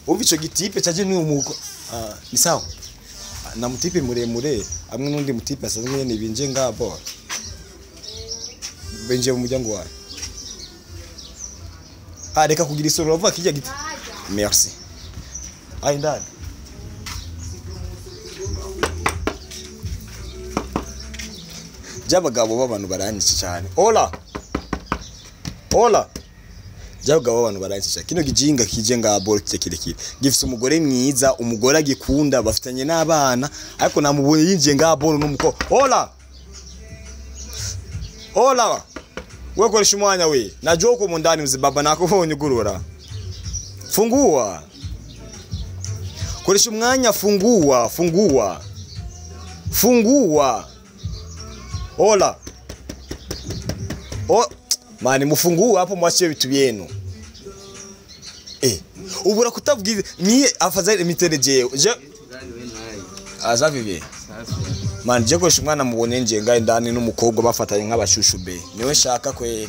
Umva ico gitipe caje ni umuko. Ni sawa. Na mutipe muremure amwe n'undi mutipe asanzwe nyene binje ngabo. Benje mu muryango wawe. Ah, reka kugira isoro uravuga kijya giti. Merci. Ai ndani. Jabagabo b'abantu baranyica cyane. Hola. Hola. Jabagabo b'abantu baranyica cyane. Kino gijinga kije ngabo kirekire. Gifise umugore mwiza, umugore agikunda, bafitanye n'abana, ariko namubonye yinjiye ngabo n'umuko. Hola. Hola. Wewe koresha umwanya we. Najua uko mundani mzibaba nakubonye ugurura. Fungua. Koresha umwanya, fungua, fungua. Fungua. Hola. Oh, mani mufungue hapo mwachie vitu byenu. Ubura kutavuga mie afadhali miterejewe. Je azaviye. Man je koresha umwana mubone nje ngaye ndani n'umukobwa bafatanye nk'abashushu be. Niwe shaka kwe.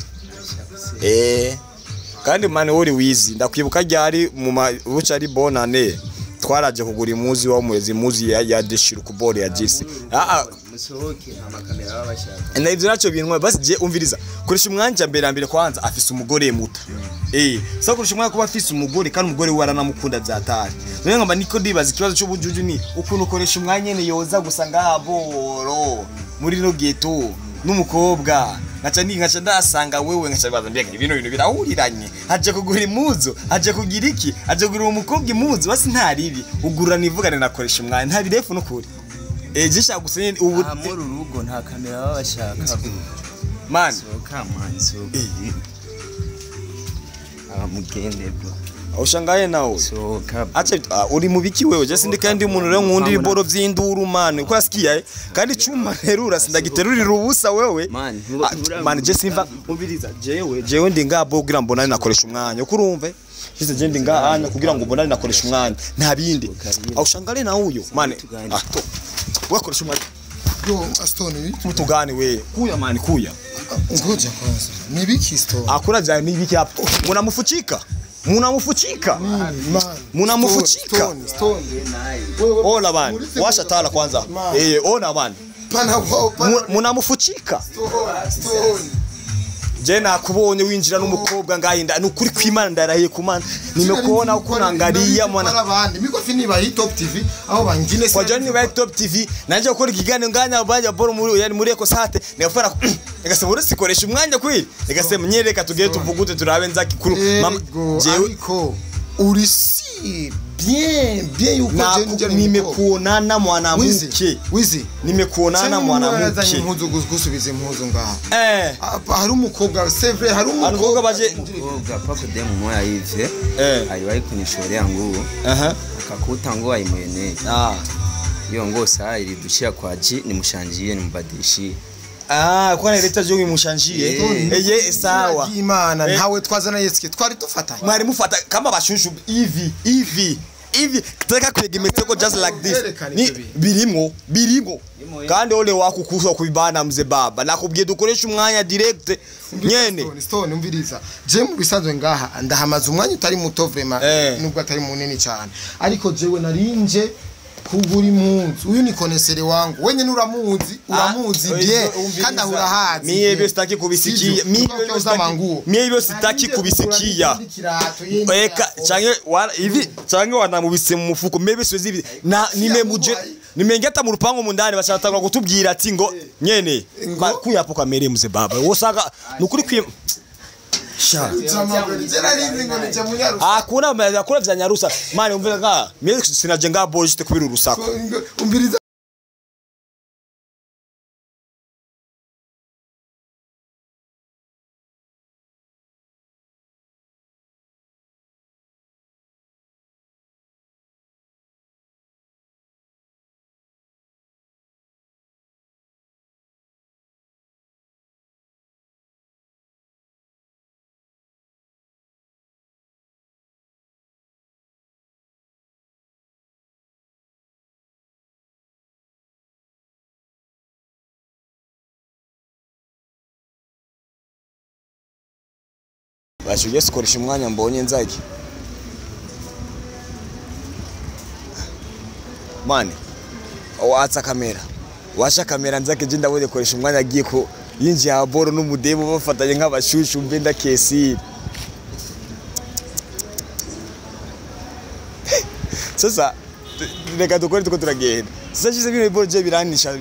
Kandi mani uri wizi ndakwibuka ryari mu buca ari bonane twaraje kugura imuzi wa mwezi muzi ya deshiru kubore ya jisi. Musohoke amakamera babashaka. Na ivyo naco bintwa basi je umviriza. Koresha umwanja mbere mbere kwanza afise umugore muta. So koresha umwanya kuba afise umugore kandi umugore we aranamukunda byatari. None ngamba niko dibaza ikibazo cy'ubujuju ni ukuntu ukoresha umwanya nyene yoza gusa ngaboro muri no ghetto n'umukobwa nkaca ni nkaca ndasanga wewe nkaca baza mbega ibintu bintu birahuriranye aje kugura imuzu aje kugira iki aje kugura umukobwa imuzu basi ntaribi ugura nivugane nakoresha umwanya nta birefu n'ukuri. Jisha gusenye ubu muri urugo nta kamera babashaka. Man soka man soka. Mugende bro. Ushangaye nawe. Soka. Acha uri mubiki wewe je sindi kandi umuntu rero nkundi iboro vy'induru man uko asikiye kandi cuma nterura sindagiterurira ubusa wewe. Man je simva umviriza jewe ndi ngabo kugira mbonane nakoresha umwanya ukurumve. Shize je ndi ngahanya kugira ngo mbonane nakoresha umwanya nta bindi. Ushangale nawe uyo man. To. Wakoresha umwanya. Yo Aston mutugane we. Kuya man kuya. Ngoja kwanza. Nibiki Stone. Akura vya nibiki hapo. Munamufuchika. Munamufuchika. Munamufuchika. Stone. Ona bana. Washa tala kwanza. Ona bana. Pana munamufuchika. Stone. Je nakubonye winjira n'umukobwa ngayinda nukuri kwimana ndarahiye kumana nimekuona uko nangalia mwana abandi miko fini ba Top TV aho bangine kwa Johnny ba Top TV nanje gukora ikiganiro nganya banja boro muri yani muri eko sate nigafara nigasema urasikoresha umwanya kwiri nigasema nyereka tugiye tuvugute turabe nzaki kuru mama jewe ariko uri si bien bien yuko je nimekuonana mwanamke wizi nimekuonana mwanamke impuzu gusubiza impuzu ngaha hari umukobwa c'est vrai hari umukobwa baje umukobwa pako demu moya hivi aliwahi kunishorea nguo akakuta nguo aimuyeneye hiyo nguo saa ilidushia kwa G nimshanjie nimbadilishie. Kwa nileta jo imushanjie. Eye sawa. Imana ntawe twazana Yesu twari dufatanye. Mwari mufata kama bashushu hivi hivi hivi kitaka kuegemeteko just like this. Ni birimo kandi ole wakukuswa kubibana mze baba nakubwiye dukoresha umwanya direct nyene. Stone umviriza. Je mu bisanzwe ngaha ndahamaza umwanya utari muto vraiment nubwo atari munini cyane. Ariko jewe narinje kugura impunzu uyu ni konesere wangu wenye nuramuzi uramuzi bien kandi ahurahazi. Mie hivyo sitaki kubisikia mie hivyo sitaki kubisikia eka change wala hivi change wanamubise mu mufuko mie siwezi hivi na nimemuje nimengeta mu rupango mundani bashatangwa kutubwira ati ngo nyene kuya hapo kwa mere mze baba wosaka nukuri kwi sha akuna vya Nyarusa mani umvira nga mimi sinajenga boje kubira urusaku umviriza. Basho Yesu koresha umwanya mbonye nzaki. Mane watsa kamera, washa kamera nzake je ndabone koresha umwanya agiye ko yinjiye haboro n'umudebo bafatanye nk'abashushu mbe ndakesira. Sasa reka dukore tuko turagenda. Sasa shize bino biboro je biranisha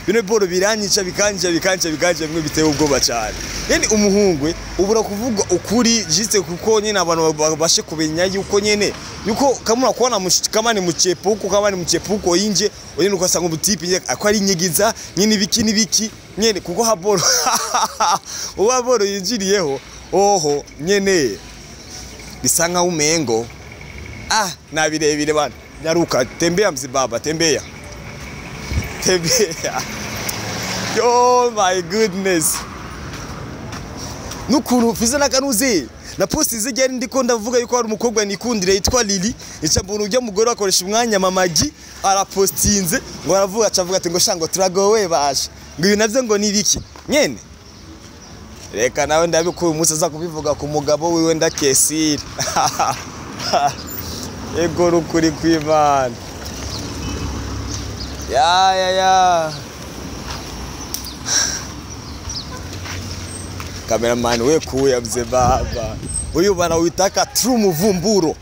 bino biboro biranyica bikanja bikanja bikanja bimwe biteye ubwoba cyane. Yani umuhungwe ubura kuvuga ukuri jiste kuko nyine abantu babashe kumenya yuko nyene yuko kamura kubona kama ni muchepuko kama ni muchepuko inje nyene ukasanga ubutipi nyene ako ari inyigiza nyene ibiki nibiki nyene kuko haboro uwaboro yinjiriyeho oho nyene bisa nka umengo ah nabirebire bana. Nyaruka tembea mzibaba, tembea tembea. Oh my goodness, nukuru fiza nakanuze na posti zijyari ndiko ndavuga yuko hari umukobwa nikundire yitwa Lili icambura ujya mugore akoresha umwanya mamagi arapostinze ngo aravuga acavuga ati ngo shango turagowe basha ngo ibi navyo ngo nibiki nyene. Reka nawe ndabikuye umunsi aza kubivuga ku mugabo wiwe ndakesira. Ego rukuri kw'Imana. Ya ya ya. Cameraman we kuya mzee baba. Huyu bana uitaka true muvumburo.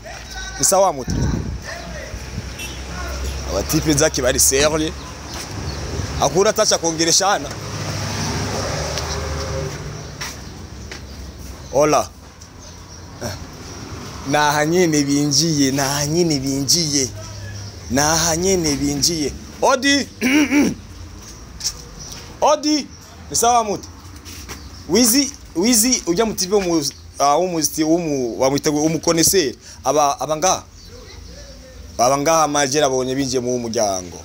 Ni sawa mutu. Abatipe zake bari serye. Akura tacha kuongeleshana. Hola. Naha nyene binjiye, naha nyene binjiye. Naha nyene binjiye. Odi. Odi. Ni sawa mutu. Wizi wizi ujya mutipe mu umuzi umu bamwitego umukoneseri aba abanga abanga amajera abonye binjiye mu muryango.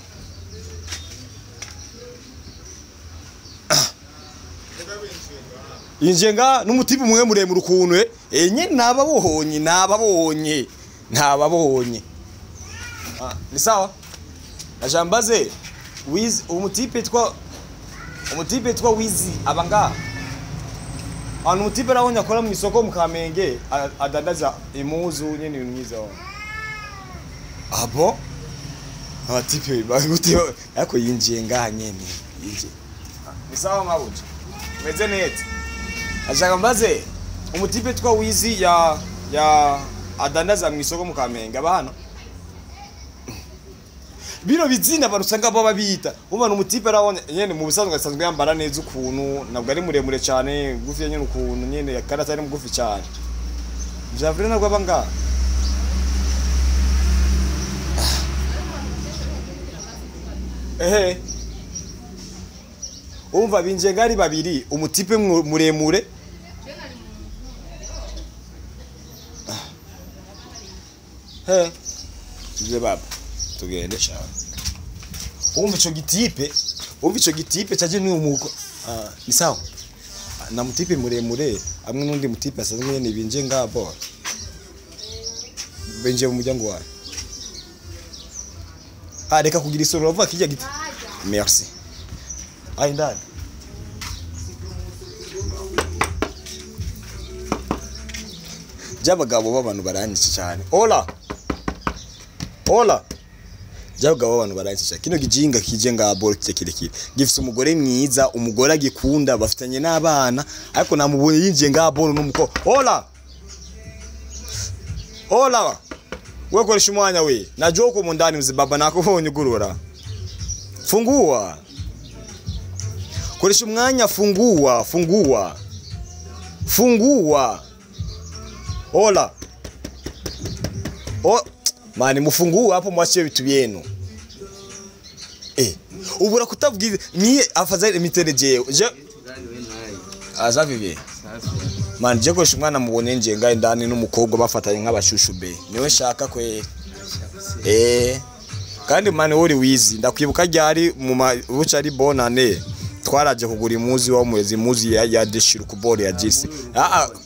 Injenga n'umutipe umwe muremure ukuntu enye nababonye nababonye ntababonye. Ah ni sawa. Najambaze wizi umutipe twa wizi abanga. Anu mutipe rawo nyakora mu isoko mu Kamenge adandaza imuzu nyene ibintu myiza. Abo abatipe bagute yako yinjiye ngaha nyene yinjiye. Ni sawa mabuje. Meze neza. Ashaka mbaze umutipe twa wizi ya adandaza mu isoko mu Kamenge abana. Bino bizina abantu usanga baba bita ubana umutipe rawo nyene mu busanzwe asanzwe yambara neza ukuntu nabwo ari muremure cyane gufi nyene ukuntu nyene kandi atari mugufi cyane. Javre nabwo abanga. Ehe. Umva binje ngari babiri umutipe muremure. He. Tuje baba. Tugende cyane. Umva ico gitipe cyaje ni umuko. Ni sawa. Na mutipe muremure amwe n'undi mutipe asanzwe nyene binje ngabo. Benje mu muryango wawe. Ah reka kugira isoro uravuga kijya giti. Merci. Ai ndani. Jabagabo b'abantu baranyica cyane. Hola. Hola. Jabagabo b'abantu baranyica. Kino gijinga kije ngabo kirekire. Gifise umugore mwiza, umugore agikunda, bafitanye n'abana, ariko namubonye yinjiye ngabo n'umuko. Hola. Hola. Wewe koresha umwanya we. Najua uko mundani mzibaba nakubonye ugurura. Fungua. Koresha umwanya fungua, fungua. Fungua. Hola. Oh, mani mufungua hapo mwachie vitu byenu. Ubura kutavuga ni afadhali mitereje. Je azaviye. Man je koresha umwana mubone nje ngaye ndani n'umukobwa bafatanye nk'abashushu be. Niwe shaka kwe. Kandi mani uri wizi ndakwibuka ryari mu buca ari bonane twaraje kugura imuzi wa mwezi imuzi ya deshiru kubore ya jisi.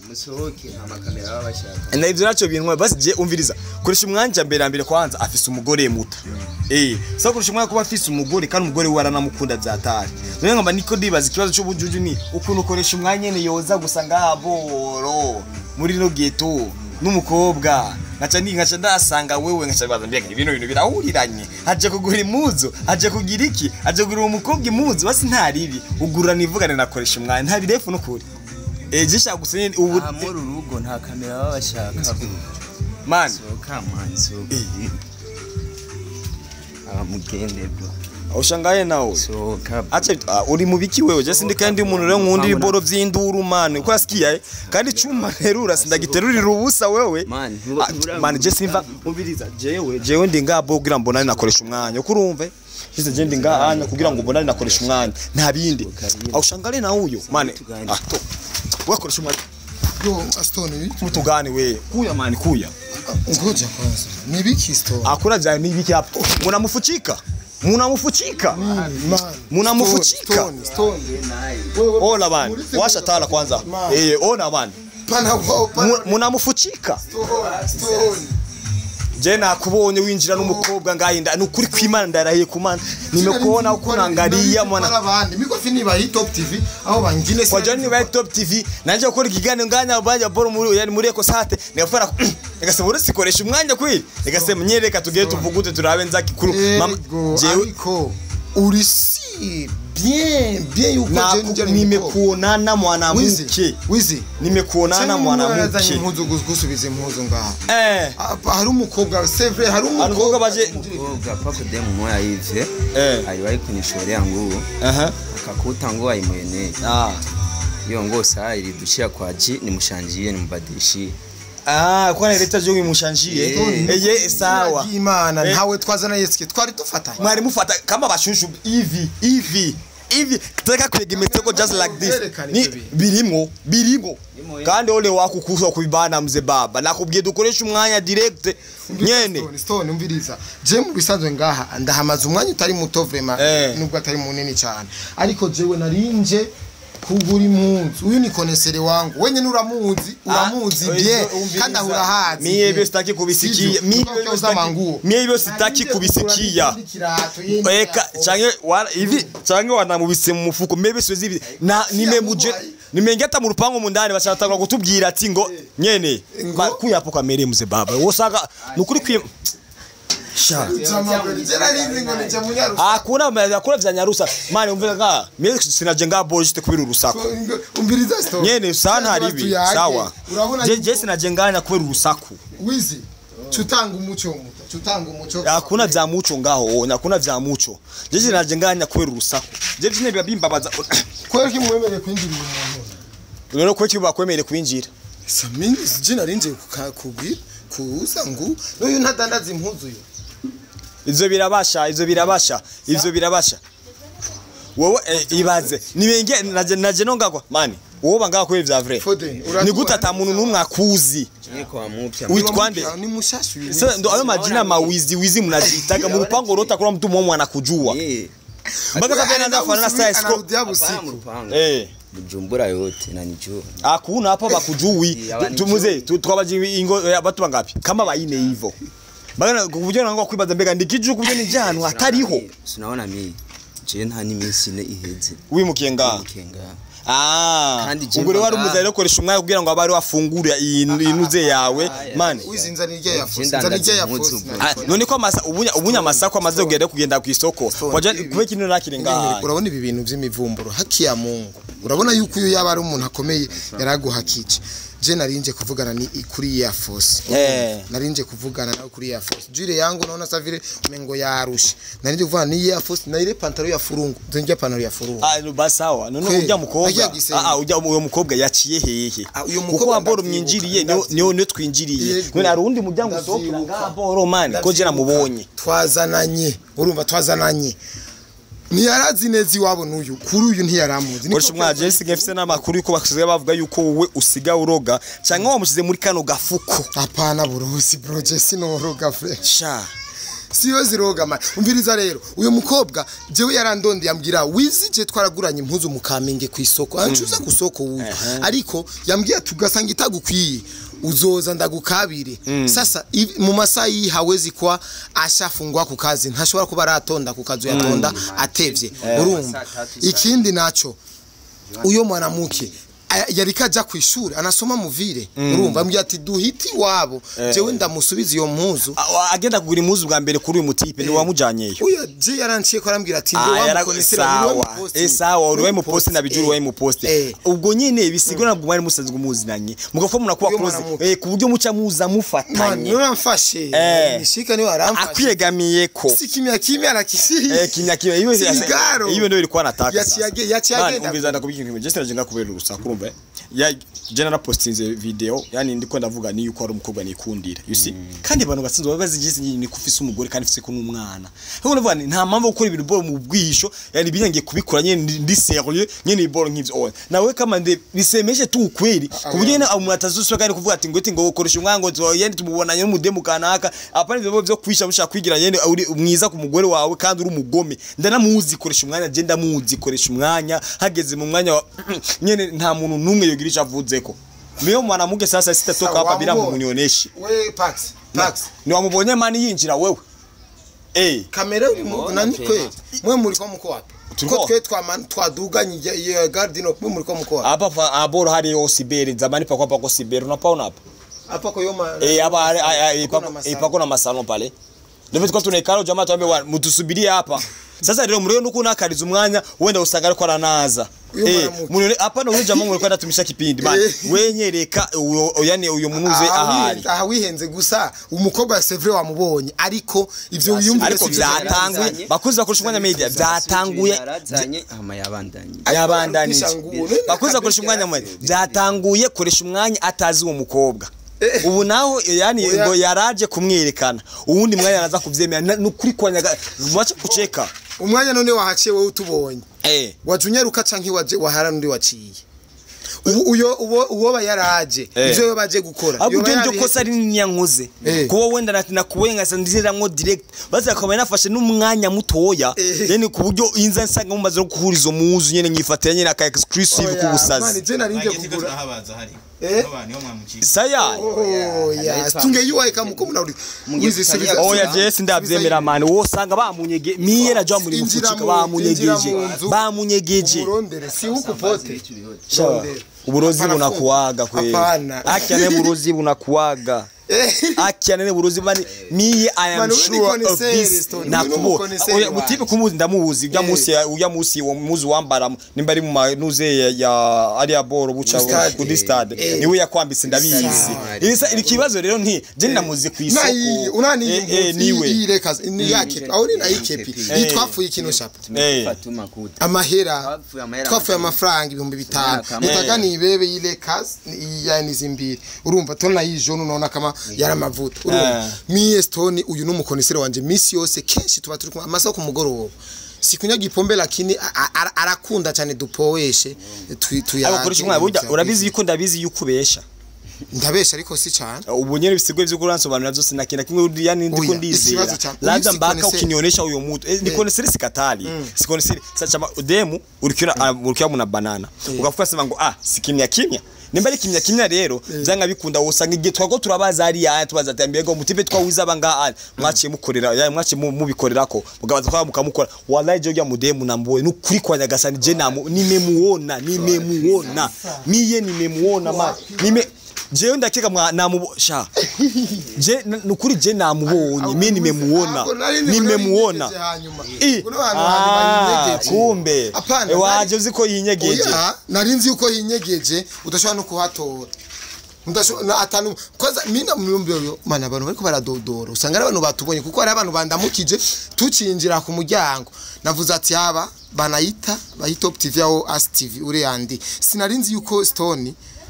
Musohoke amakamera babashaka. Na ivyo naco bintwa basi je umviriza. Koresha umwanya mbere mbere kwanza afise umugore muta. Sasa koresha umwanya kuba afise umugore kandi umugore we aranamukunda byatari. None ngamba niko dibaza ikibazo cy'ubujuju ni ukuntu koresha umwanya nyene yoza gusa ngaboro muri no ghetto. N'umukobwa nkaca ni nkaca ndasanga wewe nkaca baza mbega ibintu bintu birahuriranye aje kugura impuzu aje kugira iki aje kugura umukobwa impuzu basi nta ribi ugura nivugane nakoresha umwanya nta birefu n'ukuri eje shaka gusa nyene ubu Aha muri uru rugo nta kamera baba bashaka. Man Sohoka man, sohoka. Ah, mugende bro. Ushangaye nawe Sohoka bro. acha uri mu biki wewe je sindi kandi umuntu rero nkunda ibiboro vy'induru man uko yasikiye kandi cuma nterura sindagiterurira ubusa wewe. Man, Man je simva umviriza jewe ndi ngabo kugira mbonane nakoresha umwanya uko urumve shize je ndi ngahanya kugira ngo mbonane nakoresha umwanya nta bindi ushangale nawe uyo man to wakoresha umwanya Yo Stone mutugane we kuya man kuya ngoja kwanza ni biki Stone akura vya ni biki hapo munamufuchika munamufuchika munamufuchika Stone ona bana washa tala kwanza ona bana pana munamufuchika Stone je nakubonye winjira n'umukobwa ngahinda nukuri kwimana ndarahiye kumana nimekuona uko nangalia mwana abandi miko fini ba Top TV aho bangine kwa jani ba Top TV nanje gukora ikiganiro nganya banja boro muri yani muri Eko Sate nigafara nigasema uretse koresha umwanya kwiri nigasema nyereka tugiye tuvugute turabe nzaki kuru mama jewe ariko uri si bien bien yuko je nimekuonana mwanamke wizi nimekuonana mwanamke impuzu gusubiza impuzu ngaha hari umukobwa c'est vrai hari umukobwa baje umukobwa pako demu moya hivi aliwahi kunishorea nguo akakuta nguo haimuenei hiyo nguo saa ilidushia kwa G nimshanjie nimbadilishie kwa nileta je umushanjie eye sawa Imana ntawe twazana Yesu twari dufatanye mwari mufata kama bashushu hivi hivi hivi kitaka kuegemeteko just like this ni birimo kandi ole wakukuswa kubibana mze baba nakubwiye dukoresha umwanya direct nyene Stone umviriza je mu bisanzwe ngaha ndahamaze umwanya utari muto vraiment nubwo atari munini cyane ariko jewe narinje kugura impunzu uyu ni konesere wangu wenye uramuzi uramuzi bien kandi ahurahazi mie byo sitaki kubisikia mie byo sitaki kubisikia eka change hivi change wanamubise mu mufuko mie byo hivi na nimemuje nimengeta mu rupango mundani bashatangwa kutubwira ati ngo nyene kuya hapo kamere mze baba wosaka nukuri kwi sha akuna vya nyarusa mani umvira nga mimi sinajenga boje kubira urusaku umviriza Stone nyene sana haribi sawa je sinajengana kubira urusaku wizi chutanga umuco muto chutanga umuco akuna vya muco ngaho nakuna vya muco je sinajengana kubira urusaku je byine bibimbabaza kweri kimwemereye kwinjira umuntu rero kweki bakwemere kwinjira samini je narinje kubwira kuza ngu n'uyu ntadandaza impuzu yo ivyo birabasha ivyo birabasha ivyo birabasha wowe ibaze nibenge naje nongakwa mani wowe bangaka kwe vya vrai ni gute ata muntu numwe akuzi witwande ni mushashu sasa ndo ayo majina mawizi wizi mnajitaga mu rupango rota kula mtu mwe anakujua mpaka sasa anaanza kufanana sasa siko Bujumbura yote nanijua hakuna hapa bakujui tumuze twabaji ingo watu bangapi kama baine hivyo bagana kuvugira ngo kwibaza mbega ndikiju kubyo ni jano hatariho sinaona mimi je nta nimisi ne iheze wimukiye nga ubwo rero wari umuzari koresha umwanya kugira ngo abari wafungura inuze yawe man uzinzana irya ya fosi nzana irya ya fosi none ko amasa ubunya amasako amaze kugenda kugenda ku isoko waje kube kintu nakire nga urabona ibi bintu by'imivumburo haki ya Mungu urabona yuko uyu yaba ari umuntu akomeye yaraguhakije je narinje kuvugana ni kuri ya force narinje kuvugana nawe kuri ya force jure yangu naona savire umengo yarushe narinje kuvugana ni ya force na ile pantaro ya furungu nzonjya pantaro ya furungu basawa none ujya mukobwa ujya uyo mukobwa yaciye hehe kuko waboro mwinjiriye niyo niyo twinjiriye none arundi mujyango usokera ngaboro man ko je namubonye twazananye urumva twazananye ntiyarazi neza iwabo n'uyu kuri uyu ntiyaramuzi niko umwaje nsigaye mfise n'amakuru yuko basigaye bavuga yuko wowe usiga uroga cyangwa wamushize muri kano gafuko apana burusi bro je sinoroga fresh sha siyo ziroga man umviriza rero uyu mukobwa jewe yarandonde yambwira wizi je twaraguranye impuzu mu Kamenge ku isoko ancuza ku soko uyu ariko yambwiye tugasanga itagukwiye uzoza ndagukabire sasa mu masaha yi hawezi kwa ashafungwa ku kazi ntashobora kuba aratonda ku kazi yatonda atevye urumva ikindi naco uyo mwanamuke Yari kaja kwishuri anasoma muvire urumva ambwira ati duhiti wabo jewe ndamusubiza iyo mpuzu. Agenda kugura impuzu bwa mbere kuri uyu mutipe ni wamujanyeyo. Oya je yaranciye ko arambwira ati ndo wamukonesera ni wamuposte. Sawa uri wamuposte na bijuru wamuposte. Ubwo nyine bisigura nabwo mwari musanzwe muzinanye mugafo munakuba close ku buryo muca muza mufatanye. None uramfashe nishika niwe aramfashe akwiyegamiye ko si kimya kimya arakisi kimya kimya iwe iwe ndio ilikuwa nataka yaciye agenda. Umviza ndakubika kimwe just najenga kubera urusaku urumva ya general postinze video yani ndiko ndavuga ni yuko ari umukobwa nikundira you see. Kandi abantu batsinze baba bazigize ni kufisa umugore kandi afise ko n'umwana. Ahubwo ndavuga ni nta mpamvu gukora ibintu boro mu bwisho yani binyangiye kubikora nyene ndi serieux nyene boro nk'ivyo oya nawe kama nde bisemeshe tu ukweli ku buryo nyene umuntu atazusubira kandi kuvuga ati ngo ati ngo ukoresha umwango yende tumubonanye n'umudemu kanaka apana ivyo byo kwisha mushaka kwigira nyene uri mwiza ku mugore wawe kandi uri umugome. Ndanamuzi koresha umwanya je ndamuzi koresha umwanya hageze mu mwanya nyene nta muntu numwe yogira icyo avuzeko. Mio mwanamuke sasa sitatoka hapa bila munioneshi. We Pax Pax ni wamubonye mani yinjira wewe. Kamera uri mu nani kweli mwe muri ko muko wapi ko twe twaduganye ya garden mwe muri ko muko wapi hapa aboro hari yo Siberi zamani pa kwa Siberi unapaona hapa hapa kwa yoma hapa ipako na masalon pale ndio tulikuwa tunaikalo jamaa tuambe mtusubirie hapa. Sasa rero muriyo nuko nakariza umwanya wenda usanga ariko aranaza. Muri hapa no uja mungu kwenda tumisha kipindi man wenyereka yani uyo munuze ahari. Aha wihenze gusa umukobwa c'est vrai wamubonye ariko ivyo wiyumvira ariko byatanguye bakuzi bakoresha umwanya media byatanguye ama yabandanye yabandanije bakuzi bakoresha umwanya media byatanguye koresha umwanya atazi uwo mukobwa. Ubu naho yani ngo yaraje kumwerekana uwundi mwanya araza kuvyemera nukuri kwanyaga wacha kucheka umwanya none wahaciye wowe utubonye wajunyaruka canke waje wahara ndi waciye uyo uwo yaraje ivyo yo baje gukora yo ndio kosa rinini yankoze kuba wenda nakuwenga sandiziramwo direct baza akaba nafashe n'umwanya mutoya yani ku buryo inza nsanga mumaze no kuhurizo muzu nyene nyifatira nyene aka exclusive kubusazi mani je narinje kugura habaza hari saya oya tunge yuwa ikamuko muna uri oya je sindavyemera mani wo sanga bamunyege miye na jwa muri mufuchika bamunyegeje bamunyegeje urondere si ukupote uburozi bunakuaga kweli acha ne burozi bunakuaga acha ne burozi bani miye I am sure of this nakubo oya mutipe kumuzi ndamuzi ujya musi ujya musi wo muzi wambara nimba ari mu manuze ya ari aboro buca kuri stade niwe yakwambise ndabizi isa ikibazo rero nti je ndamuzi ku isoko nayi unani niwe ireka ni yake aho ni nayikepi yitwafuye kino shapo amahera twafuye amafaranga 5000 nitaga ni ibebe yireka ya nizimbiri urumva tona yijo none kama yaramavuta urumva miye Stone uyu numukonesero wanje misi yose kenshi tuba turi amasaha ku mugoroba sikunya gipombe lakini arakunda cyane dupoweshe tuya abakoresha umwana burya urabizi yuko ndabizi yuko ubesha ndabesha ariko si cyane ubu nyene bisigwe byo kuransobanura byose nakenda kimwe yani ndiko ndizera labda mbaka ukinionesha uyo mutu nikonesere sikatali sikonesere sacha demu ulikiona muna banana ukafuka sema ngo si kimya kimya nimba ari kimya kimya rero byanga bikunda wosanga igihe twago turabaza ari ya tubaza ati mbego mutipe twawiza abanga mwaciye mukorera ya mwaciye mubikorerako mugabaza kwa mukamukora wallahi je ya mudemu namboye nukuri kwa nyagasani je namu nimemuona miye nimemuona ma nime jewe ndakeka namu sha je nukuri je namubonye mimi nimemuona kumbe waje uziko yinyegeje narinzi yuko yinyegeje udashobora no kuhatora ndashobora atanu kwanza mimi namuyumbiyo mana abantu bariko baradodora usanga ari abantu batubonye kuko ari abantu bandamukije tucinjira ku muryango navuze ati haba banayita bayitop TV aho As TV uri yandi sinarinzi yuko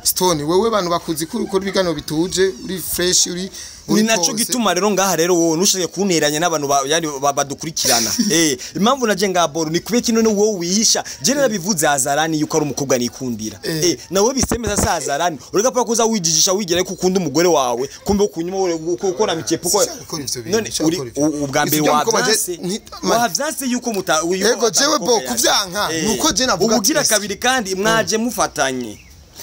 Stone wewe bantu bakuzi kuri ukora ibiganiro bituje uri fresh uri ni naco gituma rero ngaha rero wowe nushaka kunteranya n'abantu yani badukurikirana impamvu naje ngaboro ni kube kino wowe wihisha je narabivuze hazarani yuko ari umukobwa nikundira nawe bisemeza sazarani urega pa kuza wijijisha wigira ko ukunda umugore wawe kumbe kunyuma ukora mikepuko none uri ubwa mbere wavyanse yuko muta yego jewe bo kuvyanka nuko je navuga ubugira kabiri kandi mwaje mufatanye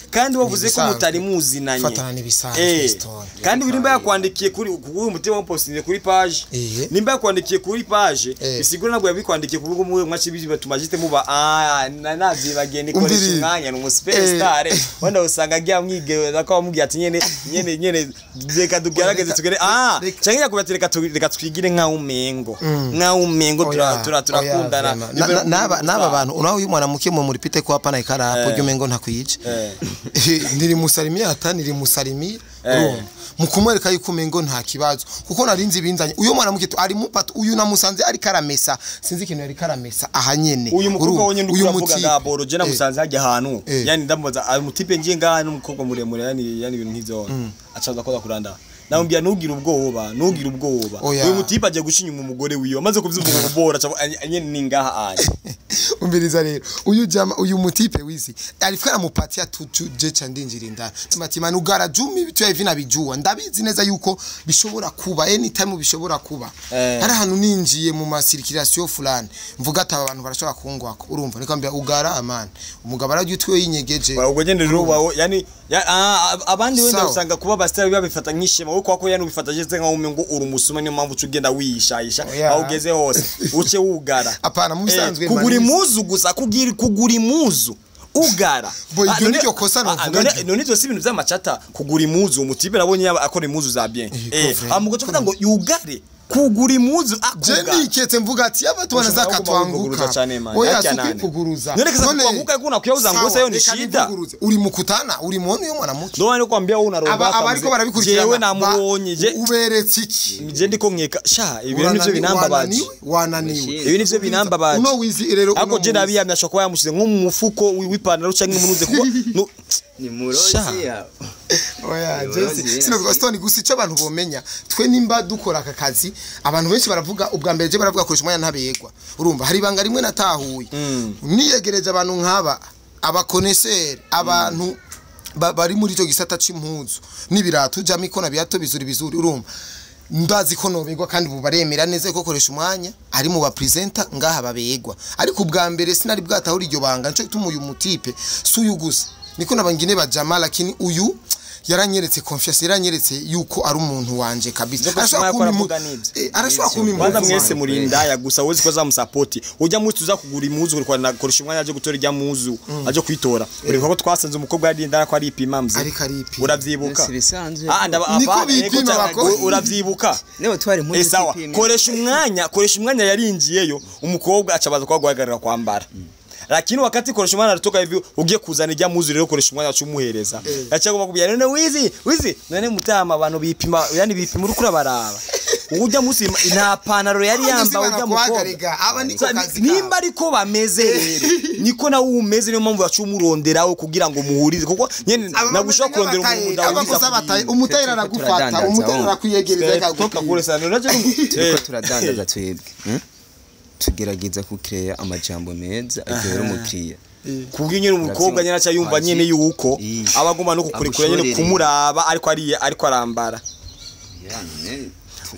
Kandi wavuze ko Nibisanzwe. mutari muzinanye. Gufatana nibisanzwe, Stone. Kandi urimba yakwandikiye kuri umutima wapostinze kuri page. Nimba yakwandikiye kuri page, bisigura ntabwo yabikwandikiye kuvuga umwe mwacibizi batuma jite muba navyibagiye nikoresha Umviriza. umwanya ni umusperstar. Wenda usanga agiye amwigeza ko amubwiye ati nyene nyene nyene reka tugerageze tugere canke yakubwira ati reka twigire nka umengo nka umengo turakundana. N'aba bantu unawe uyu mwanamke mwe muripite kwa hapana ikara hapo jyo umengo ntakwice. Nilimusalimia hata nilimusalimia urumva mukumwereka yuko umengo nta kibazo kuko narinzi binzanye uyu mwanamke ari mupata uyu namusanze ari karamesa sinzi ikintu yari karamesa aha nyene. Uyu mukobwa wonye uyu ndikuravuga mutipe. nga boro je namusanze hajya ahantu yani ndamubaza ayo mutipe ngiye ngaha n'umukobwa muremure yani ibintu nk'ivyo acaza koza kuranda namubwira nugira ubwoba uyu mutipe agiye gushinyuma umugore wiwe amaze kuvyumva ubora aca nyene ni ngaha anje. Umviriza rero uyu jama uyu mutipe wizi alifika namupatia tutu je chandinjira indani tima nugara jumi bitu hivi nabijua ndabizi neza yuko bishobora kuba anytime bishobora kuba. Hari ahantu ninjiye mu masirikirasiyo fulani mvuga ati aba bantu barashobora kungwako urumva nikwambia ugara amani umugabo arajya utwe yinyegeje ubwo nyene rero wawo yani abandi wenda Sawa. usanga kuba basitari babifata nk'ishema wowe kwako yani ubifata jeze nka umengo uri umusuma niyo mpamvu uca ugenda wiyishayisha aho ugeze hose uce wugara. Apana mu bisanzwe kugura imuzu gusa kugura imuzu ugara. Bo, iryo niryo kosa novuga. None ivyo si ibintu vy'amacata kugura imuzu umutipe nabonye akora imuzu za bien. Amugo tuvuga ngo yugare kugura imuzu Je niketse mvuga ati abantu wanaza katwanguka. Oya sikukuguruza. None kasa kuanguka kuna kuyauza ngosa yo ni shida. Uri mukutana uri muone yo mwanamke. Ndo wani kwambia wewe unaronga. Abariko barabikurikirana. Jewe namubonye je uberetse iki? Je ndiko nkeka sha ibi nivyo binambabaje. Wananiwe. Ibi nivyo binambabaje. Uno wizi rero uno. Ako je ndabiyamya shoko yamushize nko mu mufuko w'ipantaro canke munuze kuko ni murozi ya. Oya Jesse sino Stone gusa ico abantu bomenya twe nimba dukora aka kazi abantu benshi baravuga ubwa mbere je baravuga koresha umwanya ntabegwa urumva hari ibanga rimwe natahuye niyegereje abantu nk'aba abakoneseri abantu bari muri ico gisata c'impuzu n'ibirato jamiko na biato bizuri bizuri urumva ndazi ko nobegwa kandi ubu baremera neza ko koresha umwanya ari mu ba presenter ngaha babegwa ariko ubwa mbere sinari bwatahura iryo banga nico gituma uyu mutipe si uyu gusa niko nabangine bajama lakini uyu yaranyeretse confiance yaranyeretse yuko ari umuntu wanje kabisa arashobora kumpa kwanza mwese murinda ya gusa wowe ko zamusapoti ujya muzi uza kugura imuzu uri kwa koresha umwanya aje gutora ijya muzu aje kwitora uri ko twasanze umukobwa yarinda ko ari ipima mze ariko ari ipima uravyibuka niko bipima bakora uravyibuka niwe twari impuzu sawa koresha umwanya yarinjiyeyo umukobwa acabaza kwa guhagarara kwambara lakini wakati koresha umwanya alitoka hivi ugiye kuzana ijya muzu rero koresha umwanya cyumuhereza yacha kubya none wizi wizi none mutama abantu bipima yani bipima urukura baraba ujya musi nta panaro yari yamba ujya mukobwa nimba ariko bameze rero niko nawe umeze niyo mpamvu yacumuronderaho kugira ngo muhurize kuko nyene nagushobora kurondera umuntu udahuriza umutayira aragufata umutayira arakwiyegereza akagukura turiko turadandaza twebwe tugerageza kukireya amajambo meza aryohera umukiriya kubwo nyene umukobwa nyene aca yumva nyene yuko abagomba no kukurekura nyene kumuraba ariko ari ariko arambara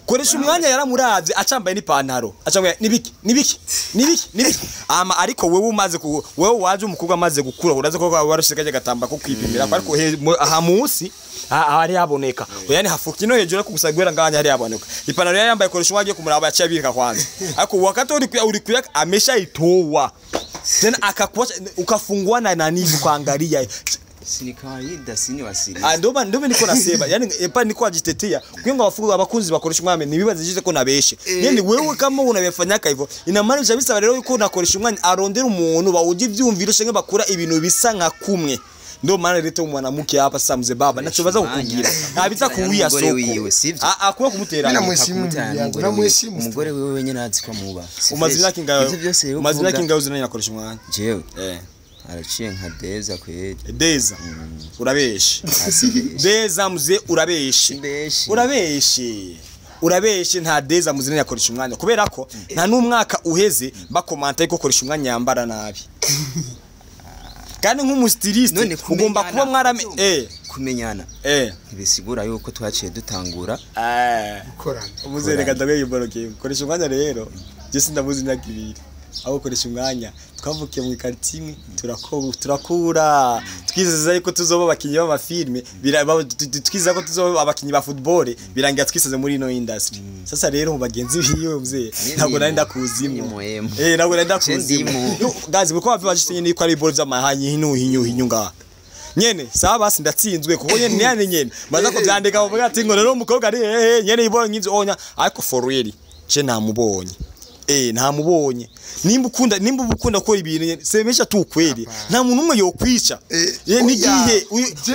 koresha umwanya yaramuravye acambaye n'ipantaro acambaye nibiki nibiki nibiki nibiki ama ariko wewe umaze wewe waje umukobwa amaze gukura uraze ko warushe kaje gatamba ko kwipimira ariko aha munsi hari haboneka yani hafuki no hejuru ariko gusa gwera nganya hari haboneka ipantaro yambaye koresha umwanya kumuraba yaciye kwanza ariko wakati uri kuya ameshaitoa tena akakuacha ukafungua na nani kuangalia si kawaida sini wasiri ndoba ndobe niko nasema yani epa niko ajitetea kuinga wafuga abakunzi bakoresha umwanya nibibaze ko nabeshe yani wewe kama unabifanyaka hivyo ina maana bisaba rero yuko unakoresha umwanya arondera umuntu bawuje ivyumviro shenga bakura ibintu bisa nka kumwe ndo maana leta umwanamuke hapa sasa mzee baba nachobaza kukugira ntabitsa kuwiya soko akuwa kumutera namweshimu umugore wewe wenyine azi ko muba umaze imyaka ingayo uzinanye nakoresha umwanya jewe araciye nka Deza kweli Deza urabeshe Deza mzee urabeshe urabeshe urabeshe nta Deza muzine yakoresha umwanya kubera ko nta n'umwaka uheze bakomanta yuko koresha umwanya yambara nabi kandi nk'umustiliste ugomba kuba mwarame kumenyana ntibisigura yuko twaciye dutangura gukorana muzereka ndabeye iboroke koresha umwanya rero je sindamuzi imyaka ibiri Aho koresha umwanya twavukiye mu quartier imwe, turakura twizeza yuko tuzoba abakinyi b'amafilme, twizeza ko tuzoba abakinyi ba football, birangira twisaze muri ino industry. Sasa rero mu bagenzi biwe mzee, ntabwo nari ndakuzimwo. Ntabwo nari ndakuzimwo gazi kuko bavye nyene yuko ari ball vy'amahanyi hinu hinyu hinyu ngaha nyene. Sawa basi ndatsinzwe kuko nyene nyene nyene maza ko vyandika bavuga ati ngo rero umukobwa ari nyene iboro nk'ivyo onya, ariko for real je namubonye. Ntamubonye. Nimba ukunda, nimba ukunda gukora ibintu semesha tu kweli, nta muntu umwe yokwica. Nigihe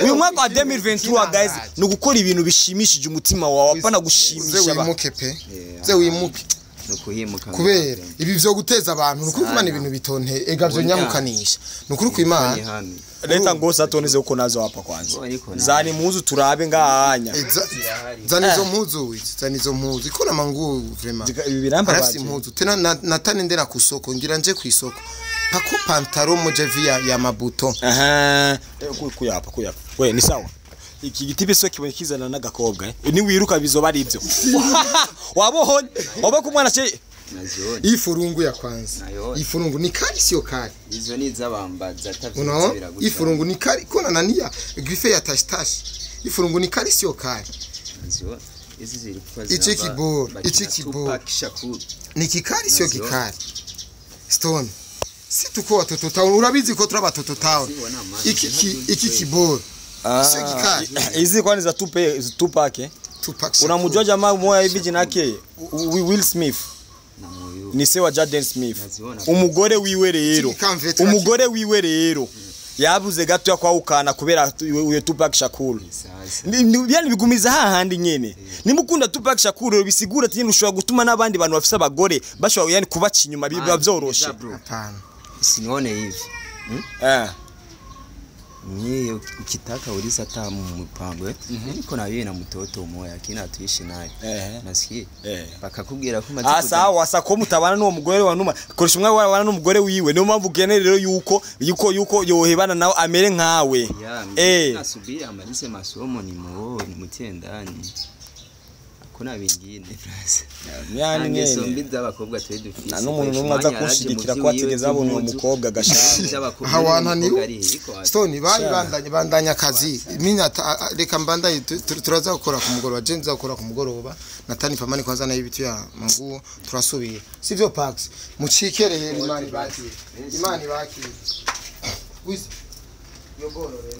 uyu mwaka wa 2023 guys ni ugukora ibintu bishimishije umutima wawe, apana gushimisha abantu. Wimuke pe. Ze wimuke. Nukuhimuka. Kubera ibi vyo guteza abantu nukuri kumana ibintu bitonte ega vyo nyamukanisha. Nukuri kwimana. Leta ngosa toneze uko nazo hapa kwanza. Zani muzu turabe ngahanya. Zani zo muzu wizi, zani zo muzu. Ikona mangu vraiment. Ibi birambabaje. Impuzu tena natane ndera kusoko ngira nje kwisoko. Pako pantaro moja via ya mabuto. Aha, kuyapa kuyapa. We ni sawa. Iki gitipe so kibonye kizana n'agakobwa ni wiruka bizoba ari ivyo. Wabohonye, wabako umwana che ifurungu ya kwanza. Ifurungu ni kali sio kali. Izo ni zabambaza atavyo. Ifurungu ni kali kona nania griffe ya tash tash. Ifurungu ni kali sio kali. Izi ziri kwa zaba. Ichi kibor, Ni kikali sio kikali. Stone. Si tuko watoto town, urabizi ko turaba watoto town. Iki kibor. Sio kikali. Izi kwani za Tupac eh? Tupac. Unamjua jamaa mmoja hivi jina yake Will Smith. Ni se wa Jaden Smith. Umugore wiwe rero. Umugore wiwe rero. Yabuze gato kwa ukana kubera uyo Tupac Shakur. Yani bigumiza hahandi nyene. Nimukunda Tupac Shakur bisigura ati nyene ushobora gutuma n'abandi bantu bafise abagore bashobora yani kubaca inyuma biba byoroshe. Hapana. Sinione hivi. Mimi ukitaka uliza hata mpango niko na yeye na mtoto mmoja lakini atuishi naye. Nasikie. Bakakubwira ko maze sawa sako mutabana n'uwo mugore wa numa. Koresha umwe wabana n'umugore wiwe niyo mpamvu ugene rero yuko yuko yuko yohebana nawe amere nkawe. Nasubira amalize masomo ni muo ni mutendani. Kuna bingine fraze. Yani ngeso mbi z'abakobwa twe dufise. Na n'umuntu numwe aza kunshigikira ko atigeze abona uwo mukobwa gashaka. Hawana ni Stone bari bandanya kazi. Mimi reka mbandanye turaza gukora ku mugoroba. James azakora ku mugoroba. Natani famani kwanza na ibitu ya manguo turasubira. Sivyo Pax. Mucikereye Imana ibakire. Imana ibakire. Wiz. Yogoro rero.